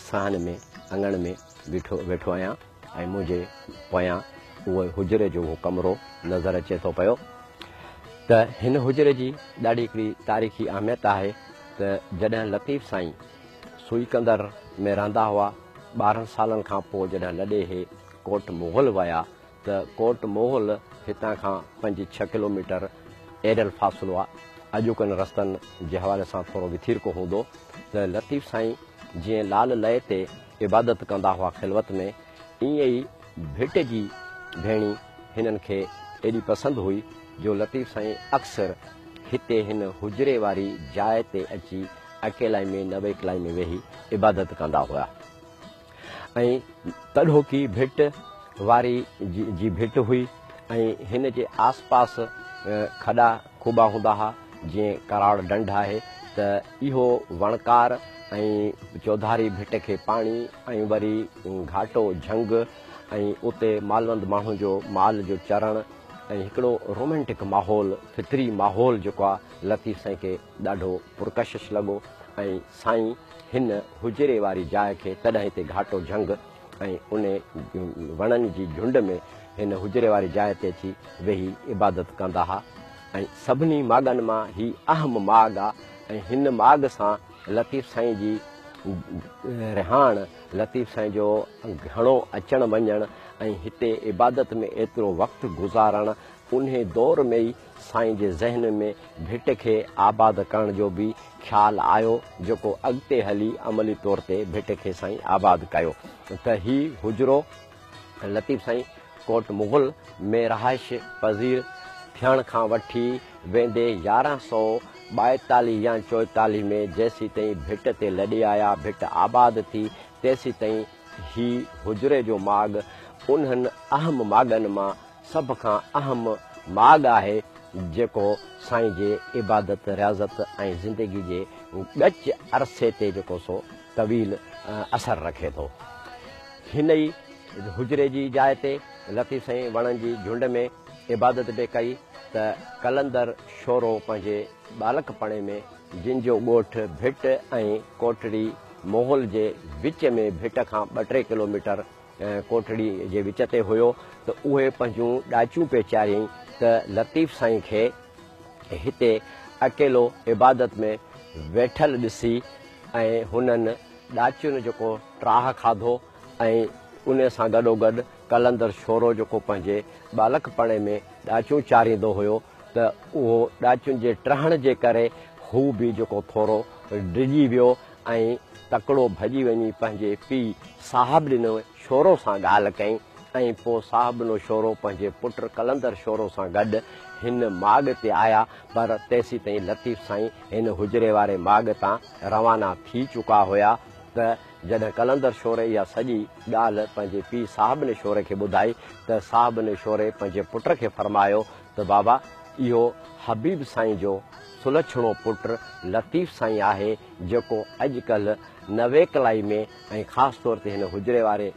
صحن ۾ اڱڻ ۾ بيٺو ويٺو آهيان ۽ منهنجي پويان اهو حجري جو اهو ڪمرو نظر اچي ٿو پيو ته هن حجري جي ڏاڍي هڪڙي تاريخي اهميت آهي ته جڏهن لطيف سائين سوئي ڪندر ۾ رهندا هئا، 12 سالن کان پوء جڏهن لڏي هي ڪوٽ مغل ويا ته ڪوٽ مغل هتان کان 5 6 ڪلوميٽر ايريل فاصلو آ، اڄوڪن رستن جي حوالي سان ٿورو وٿيرڪو هوندو ته لطيف سائين جيئن لال لئي تي عبادت ڪندا هئا خلوت ۾ ائين ئي ڀٽ جي ڀيڻي هنن کي ايڏي پسند هئي جو لطيف سائين اڪثر هتي هن حجري واري جاء تي اچي اڪيلائي ۾ نويڪلائي ۾ ويهي عبادت ڪندا هيا ۽ تڏهوڪي ڀٽ واري جي ڀٽ هئي ۽ هن جي آس پاس کڏا کوٻا هوندا ها جيئن ڪراڙ ڍنڍ آهي ته اهو وڻڪار ۽ چوڌاري ڀٽ کي پاڻي ۽ وري گهاٽو جهنگ ۽ اتي مالوند ماڻهن جو مال جو چرڻ ۽ هڪڙو رومينٽڪ ماحول فطري ماحول جيڪو آ لطيف سائين کي ڏاڍو پرڪشش لڳو ۽ سائين هن حجري واري جاء کي تڏهن هتي گهاٽو جهنگ ۽ ان وڻن جي جهنڊ ۾ هن حجري واري جاء تي اچي ويهي عبادت ڪندا ها ۽ سڀني ماڳن مان هي اهم ماڳ آ ۽ هن ماڳ سان لطيف سائين جي رهاڻ، لطيف سائين جو گهڻو اچڻ وڃڻ ۽ هتي عبادت ۾ ايترو وقت گذارڻ انهي دور ۾ ئي سائين جي ذهن ۾ ڀٽ کي آباد ڪرڻ جو به خيال آيو جيڪو اڳتي هلي عملي طور تي ڀٽ کي سائين آباد ڪيو ته هي حجرو لطيف سائين ڪوٽ مغل ۾ رهائش پذير ٿيڻ کان وٺي ويندي 1142 يا 44 ۾ جيسيتائين ڀٽ تي لڏي آيا، ڀٽ آباد ٿي، تيسيتائين هي حجري جو ماڳ انهن اهم ماڳن مان سڀ کان اهم ماڳ آهي، جيڪو سائين جي عبادت، رياضت ۽ زندگي جي ڳچ عرصي تي جيڪو سو طويل اثر رکي ٿو. هن ئي حجري جي جاء تي لطيف سائين وڻن جي جهنڊ ۾ عبادت به ڪئي ته قلندر شورو پنهنجي ٻالڪپڻي ۾ جن جو ڳوٺ ڀٽ ۽ ڪوٽڙي مغل جي وچ ۾ ڀٽ کان 2 3 ڪلوميٽر ڪوٽڙي جي وچ تي هيو ته اهي پنهنجون ڏاچيون پئي چاريائين ته لطيف سائين کي هتي اڪيلو عبادت ۾ ويٺل ڏسي ۽ هنن ڏاچين جيڪو ٽاهه کاڌو ۽ ان سان گڏوگڏ قلندر شورو جيڪو پنهنجي ٻالڪپڻي ۾ ڏاچيون چاريندو هيو ته اهو ڏاچين جي ٽهڻ جي ڪري هو به جيڪو ٿورو ڊڄي ويو ۽ تڪڙو ڀڄي وڃي پنهنجي پيء صاحب ڏنو شورو سان ڳالهه ڪئي ۽ پوء صاحب ڏنو شورو پنهنجي پٽ قلندر شورو سان گڏ هن ماڳ تي آيا پر تيسيتائين لطيف سائين هن حجري واري ماڳ تان روانا ٿي چڪا هيا ته جڏهن قلندر شوري اها سڄي ڳالهه پنهنجي پيء صاحب ڏني شوري کي ٻڌائي ته صاحب ڏني شوري پنهنجي پٽ کي فرمايو ته بابا اهو حبيب سائين جو سلڇڻو پٽ لطيف سائين آهي جيڪو اڄڪلهه نويڪلائي ۾ ۽ خاص طور تي هن حجري واري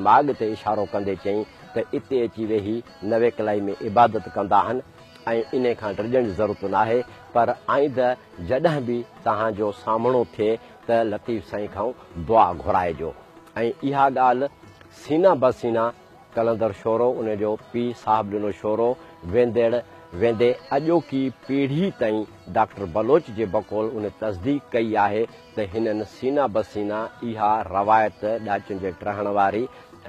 ماڳ تي اشارو ڪندي چيائين ته اتي اچي ويهي نويڪلائي ۾ عبادت ڪندا آهن ۽ انهي کان ڊڄڻ جي ضرورت ناهي پر آئنده جڏهن به توهان جو سامهڻو ٿئي ته لطيف سائين کان دعا گهرائجو ۽ اها ڳالهه سينه بسينه قلندر شورو ان جو پيء صاحب ڏنو شورو ويندڙ ويندي اڄوڪي پيڙهي تائين ڊاڪٽر بلوچ جي بقول ان تصديق ڪئي آهي ته هنن سينه بسينه اها روايت ڏاچين جي ٽهڻ واري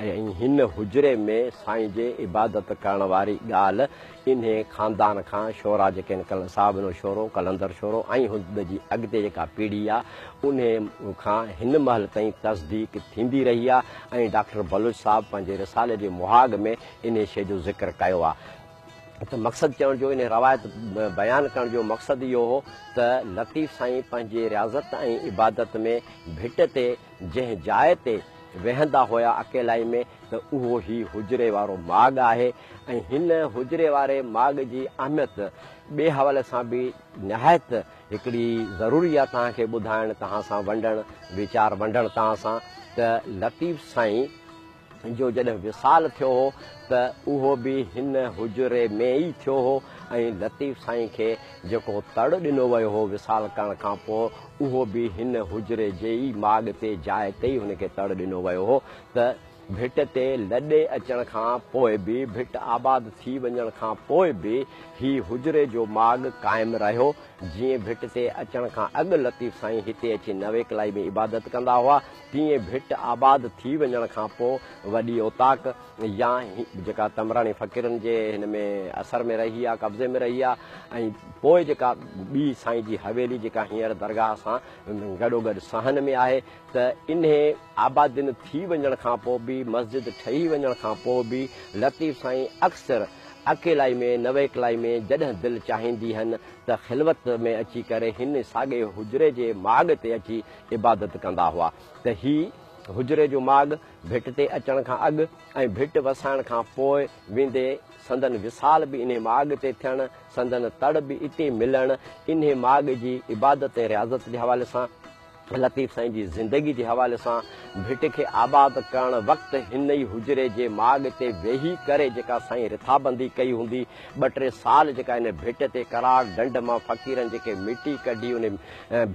۽ هن حجري ۾ سائين جي عبادت ڪرڻ واري ڳالهه انهي خاندان کان شورا جيڪي آهن صاحب ڏنو شورو، قلندر شورو ۽ هن جي اڳتي جيڪا پيڙهي آ انهي کان هن مهل تائين تصديق ٿيندي رهي آ ۽ ڊاڪٽر بلوچ صاحب پنهنجي رسالي جي مهاڳ ۾ انهي شيء جو ذڪر ڪيو آ ته مقصد چوڻ جو انهي روايت بيان ڪرڻ جو مقصد اهو هو ته لطيف سائين پنهنجي رياضت ۽ عبادت ۾ ڀٽ تي جنهن جاء تي ويهندا هيا اڪيلائي ۾ ته اهو هي حجري وارو ماڳ آهي ۽ هن حجري واري ماڳ جي اهميت ٻئي حوالي سان به نهايت هڪڙي ضروري آهي توهان کي ٻڌائڻ توهان سان ونڊڻ ويچار ونڊڻ توهان سان ته لطيف سائين جو جڏهن وصال ٿيو هو ته اهو به هن حجري ۾ ئي ٿيو هو ۽ لطيف سائين کي جيڪو تڙ ڏنو ويو هو وصال ڪرڻ کان پوء اهو به هن حجري جي ئي ماڳ تي جاء تي ئي هن کي تڙ ڏنو ويو هو ته ڀٽ تي لڏي اچڻ کان پوء به، ڀٽ آباد ٿي وڃڻ کان پوء به هي حجري جو ماڳ قائم رهيو. جيئن ڀٽ تي اچڻ کان اڳ لطيف سائين هتي اچي نويڪلائي ۾ عبادت ڪندا هئا، تيئن ڀٽ آباد ٿي وڃڻ کان پوء وڏي اوطاق يا جيڪا تمراڻي فقيرن جي هن ۾ اثر ۾ رهي آ، قبضي ۾ رهي آ ۽ پوء جيڪا ٻي سائين جي حويلي جيڪا هينئر درگاهه سان گڏوگڏ صحن ۾ آهي ته انهي آبادين ٿي وڃڻ کان پوء به مسجد ٺهي وڃڻ کان پوء به لطيف سائين اڪثر اڪيلائي ۾ نويڪلائي ۾ جڏهن دل چاهيندي هن ته خلوت ۾ اچي ڪري هن ساڳئي حجري جي ماڳ تي اچي عبادت ڪندا هئا ته هي حجري جو ماڳ ڀٽ تي اچڻ کان اڳ ۽ ڀٽ وسائڻ کان پوء ويندي سندن وصال به انهي ماڳ تي ٿيڻ، سندن تڙ به اتي ملڻ، انهي ماڳ جي عبادت ۽ رياضت جي حوالي سان، لطيف سائين جي زندگي جي حوالي سان، ڀٽ کي آباد ڪرڻ وقت هن ئي حجري جي ماڳ تي ويهي ڪري جيڪا سائين رٿابندي ڪئي هوندي، ٻه ٽي سال جيڪا ان ڀٽ تي ڪراڙ ڍنڍ مان فقيرن جيڪي مٽي ڪڍي ان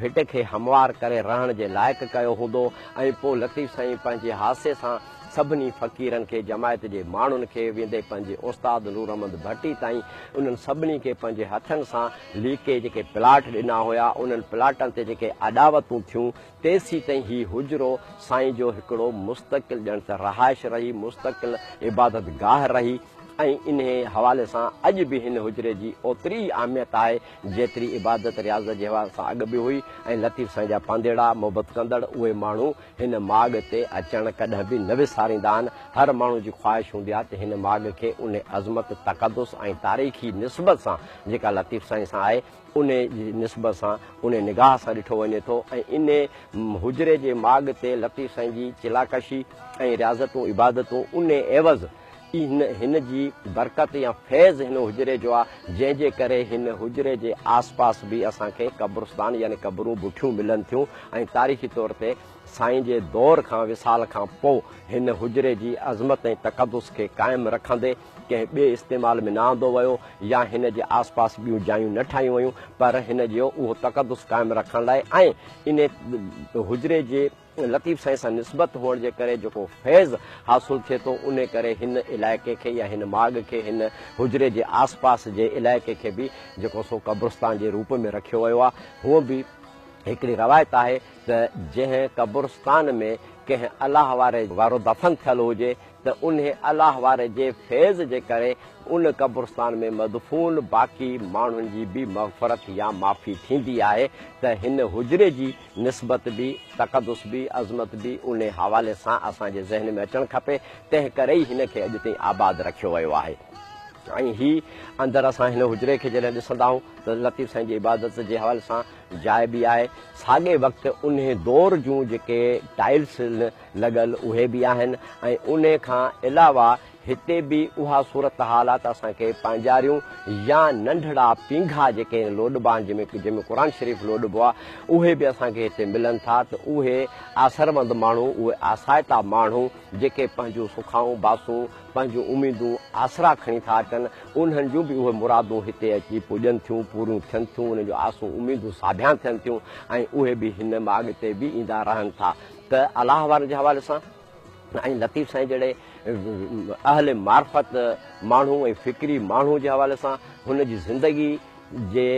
ڀٽ کي هموار ڪري رهڻ جي لائق ڪيو هوندو ۽ پوء لطيف سائين پنهنجي هاسي سان سڀني فقيرن کي جماعت جي ماڻهن کي ويندي پنهنجي استاد نور احمد ڀٽي تائين انهن سڀني کي پنهنجي هٿن سان ليڪي جيڪي پلاٽ ڏنا هيا انهن پلاٽن تي جيڪي اڏاوتون ٿيون تيسيتائين هي حجرو سائين جو هڪڙو مستقل ڄڻ ته رهائش رهي مستقل عبادت گاهه رهي ۽ انهي حوالي سان اڄ به هن حجري جي اوتري ئي اهميت آهي جيتري عبادت رياضت جي حوالي سان اڳ به هئي ۽ لطيف سائين جا پانڌيئڙا محبت ڪندڙ اهي ماڻهو هن ماڳ تي اچڻ ڪڏهن به نه وساريندا آهن. هر ماڻهو جي خواهش هوندي آهي ته هن ماڳ کي انهي عظمت، تقدس ۽ تاريخي نسبت سان جيڪا لطيف سائين سان آهي انهي جي نسبت سان انهي نگاهه سان ڏٺو وڃي ٿو ۽ انهي حجري جي ماڳ تي لطيف سائين جي چلاڪشي ۽ رياضتون عبادتون انهي عيوض هن هن جي برڪت يا فيض هن حجري جو آ جنهن جي ڪري هن حجري جي آس پاس به اسان کي قبرستان يعني قبرون بٺيون ملن ٿيون ۽ تاريخي طور تي سائين جي دور کان وصال کان پو هن حجري جي عظمت ۽ تقدس کي قائم رکندي ڪنهن ٻئي استعمال ۾ نه آندو ويو يا هن جي آس پاس ٻيون جايون نه ٺاهيون ويون پر هن جو اهو تقدس قائم رکڻ لاء ۽ انهي حجري جي لطيف سائين سان نسبت هئڻ جي ڪري جيڪو فيض حاصل ٿئي ٿو انهي ڪري هن علائقي کي يا هن ماڳ کي هن حجري جي آس پاس جي علائقي کي به جيڪو سو قبرستان جي روپ ۾ رکيو ويو آهي. هونء به هڪڙي روايت آهي ته جنهن قبرستان ۾ ڪنهن الله واري وارو دفن ٿيل هجي ته انهي الله واري جي فيض جي ڪري ان قبرستان ۾ مدفون باقي ماڻهن جي به مغفرت يا معافي ٿيندي آهي ته هن حجري جي نسبت به، تقدس به، عظمت به انهي حوالي سان اسان جي ذهن ۾ اچڻ کپي، تنهن ڪري ئي هن کي اڄ تائين آباد رکيو ويو آهي. ۽ هي اندر اسان هن حجري کي جڏهن ڏسندا آهيون ته لطيف سائين جي عبادت جي حوالي سان جاء به آهي، ساڳئي وقت انهي دور جون جيڪي ٽائلس لڳل اهي به آهن ۽ انهي کان علاوه هتي به اها صورتحال آ ته اسان کي پنهنجاريون يا ننڍڙا پينگها جيڪي لوڏبا آهن جنهن ۾ قرآن شريف لوڏبو آ اهي به اسان کي هتي ملن ٿا ته اهي آسرمند ماڻهو اهي آسائتا ماڻهو جيڪي پنهنجون سکائون باسون پنهنجون اميدون آسرا کڻي ٿا اچن انهن جون به اهي مرادون هتي اچي پڄن ٿيون پوريون ٿين ٿيون انهن جون آسون اميدون ساڀيان ٿين ٿيون ۽ اهي به هن ماڳ تي به ايندا رهن ٿا ته الله وارن جي حوالي سان ۽ لطيف سائين جهڙي اهل معرفت ماڻهو ۽ فڪري ماڻهو جي حوالي سان هن جي زندگي جي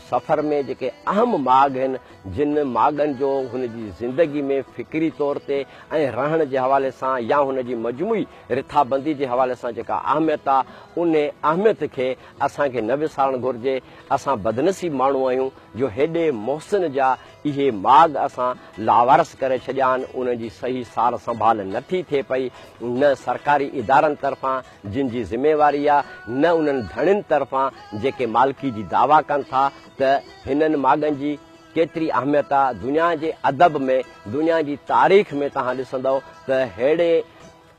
سفر ۾ جيڪي اهم ماڳ آهن جن ماڳن جو هن جي زندگي ۾ فڪري طور تي ۽ رهڻ جي حوالي سان يا هن جي مجموعي رٿابندي جي حوالي سان جيڪا اهميت آ ان اهميت کي اسان کي نه وسارڻ گهرجي. اسان بدنصيب ماڻهو آهيون جو هيڏي محسن جا اهي ماڳ اسان لاوارث ڪري ڇڏيا آهن، انهن جي صحيح سار سنڀال نه ٿي ٿئي پئي، نه سرڪاري ادارن طرفان جن جي ذميواري آ، نه انهن ڌڻين طرفان جيڪي مالڪي جي دعويٰ ڪن ٿا ته هنن ماڳن جي ڪيتري اهميت آ، دنيا جي ادب ۾ دنيا جي تاريخ ۾ توهان ڏسندؤ ته ههڙي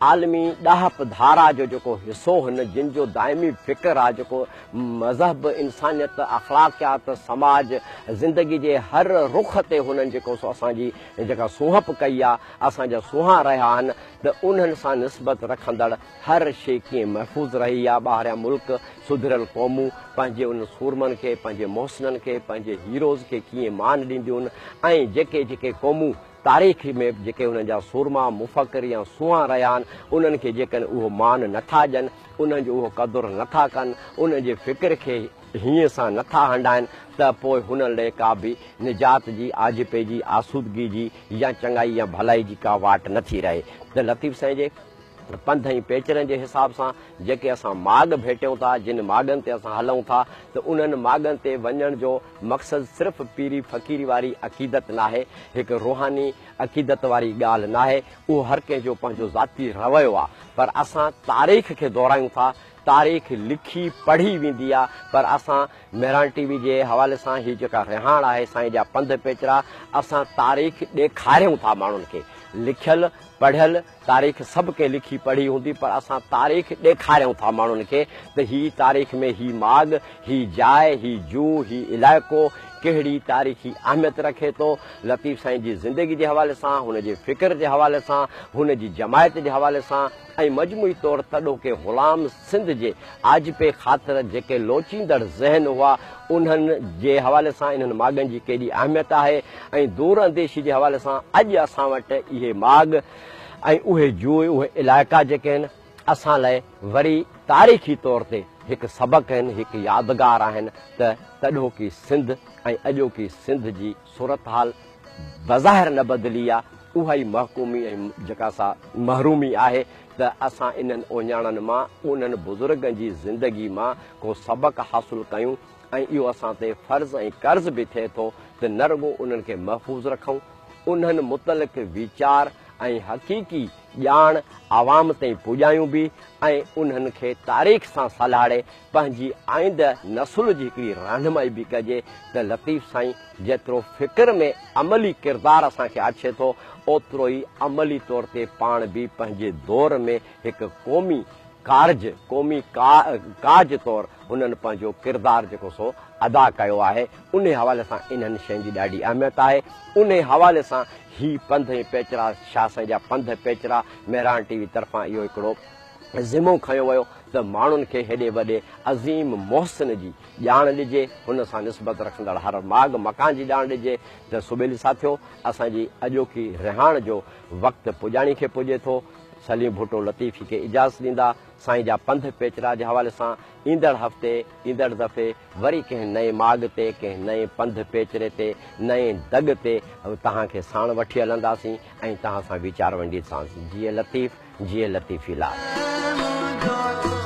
عالمي ڏاهپ ڌارا جو جيڪو حصو هن جن جو دائمي فڪر آ جيڪو مذهب، انسانيت، اخلاقيات، سماج، زندگي جي هر رخ تي هنن جيڪو سو اسان جي جيڪا سونهپ ڪئي آ اسان جا سونهان رهيا آهن ته انهن سان نسبت رکندڙ هر شي ڪيئن محفوظ رهي آ ٻاهريان ملڪ سڌريل قومون پنهنجي انهن سورمن کي پنهنجي محسنن کي پنهنجي هيروز کي ڪيئن مان ڏينديون ۽ جيڪي جيڪي قومون. تاريخ ۾ جيڪي انهن جا سورما، مفڪر يا سونهان رهيا آهن، انهن کي جيڪڏهن اهو مان نه ٿا ڏين، انهن جو اهو قدر نه ٿا ڪن، انهن جي فڪر کي هينئين سان نه ٿا هنڊائن ته پوء هنن لئه ڪا به نجات جي، آجپي جي، آسودگي جي يا چڱائي يا ڀلائي جي ڪا واٽ نه ٿي رهي ته لطيف سائين جي پنڌ ۽ پيچرن جي حساب سان جيڪي اسان ماڳ ڀيٽيون ٿا، جن ماڳن تي اسان هلون ٿا ته انهن ماڳن تي وڃڻ جو مقصد صرف پيري فقيري واري عقيدت ناهي، هڪ روحاني عقيدت واري ڳالهه ناهي، اهو هر ڪنهن جو پنهنجو ذاتي رويو آ، پر اسان تاريخ کي دهرايون ٿا، تاريخ لکي پڙهي ويندي آ، پر اسان مهراڻ ٽي وي جي حوالي سان هي جيڪا رهاڻ آهي سائين جا پنڌ پيچرا، اسان تاريخ ڏيکاريون ٿا ماڻهن کي، لکيل پڙهيل تاريخ سڀ ڪنهن لکي پڙهي هوندي پر اسان تاريخ ڏيکاريون ٿا ماڻهن کي ته هي تاريخ ۾ هي ماڳ، هي جاء، هي جوء، هي علائقو ڪهڙي تاريخي اهميت رکي ٿو. لطيف سائين جي زندگي جي حوالي سان، هن جي فڪر جي حوالي سان، هن جي جماعت جي حوالي سان ۽ مجموعي طور تڏهوڪي غلام سنڌ جي آجپي خاطر جيڪي لوچيندڙ ذهن هئا انهن جي حوالي سان انهن ماڳن جي ڪيڏي اهميت آهي ۽ دور انديشي جي حوالي سان اڄ اسان وٽ اهي ماڳ ۽ اهي جوء اهي علائقا جيڪي آهن اسان لاء وري تاريخي طور تي هڪ سبق آهن هڪ يادگار آهن ته تڏهوڪي سنڌ ۽ اڄوڪي سنڌ جي صورتحال بظاهر نه بدلي آ، اها ئي محڪومي ۽ جيڪا سا محرومي آهي ته اسان انهن اهڃاڻن مان، انهن بزرگن جي زندگي مان ڪو سبق حاصل ڪيون ۽ اهو اسان تي فرض ۽ قرض به ٿئي ٿو ته نه رڳو انهن کي محفوظ رکون، انهن متعلق ويچار ۽ حقيقي ڄاڻ عوام تائين پڄايون به ۽ انهن کي تاريخ سان سلهاڙي پنهنجي آئنده نسل جي هڪڙي رهنمائي به ڪجي ته لطيف سائين جيترو فڪر ۾ عملي ڪردار اسان کي آڇي ٿو اوترو ئي عملي طور تي پاڻ به پنهنجي دور ۾ هڪ قومي ڪارج، قومي ڪاج طور هنن پنهنجو ڪردار جيڪو سو ادا ڪيو آهي. انهي حوالي سان انهن شين جي ڏاڍي اهميت آهي. انهي حوالي سان هي پنڌ ۽ پيچرا شاهه سائين جا پنڌ پيچرا مهراڻ ٽي وي طرفان اهو هڪڙو ذمو کنيو ويو ته ماڻهن کي هيڏي وڏي عظيم محسن جي ڄاڻ ڏجي، هن سان نسبت رکندڙ هر ماڳ مڪان جي ڄاڻ ڏجي ته سٻيلي ساٿيو اسان جي اڄوڪي رهاڻ جو وقت پڄاڻي کي پڄي ٿو. سليم ڀٽو لطيفي کي اجازت ڏيندا. سائين جا پنڌ پيچرا جي حوالي سان ايندڙ هفتي ايندڙ دفعي وري ڪنهن نئين ماڳ تي ڪنهن نئين پنڌ پيچري تي نئين دڳ تي توهان کي ساڻ وٺي هلنداسين ۽ توهان سان ويچار ونڊينداسين. جيئي لطيف. جيئي لطيفي لال.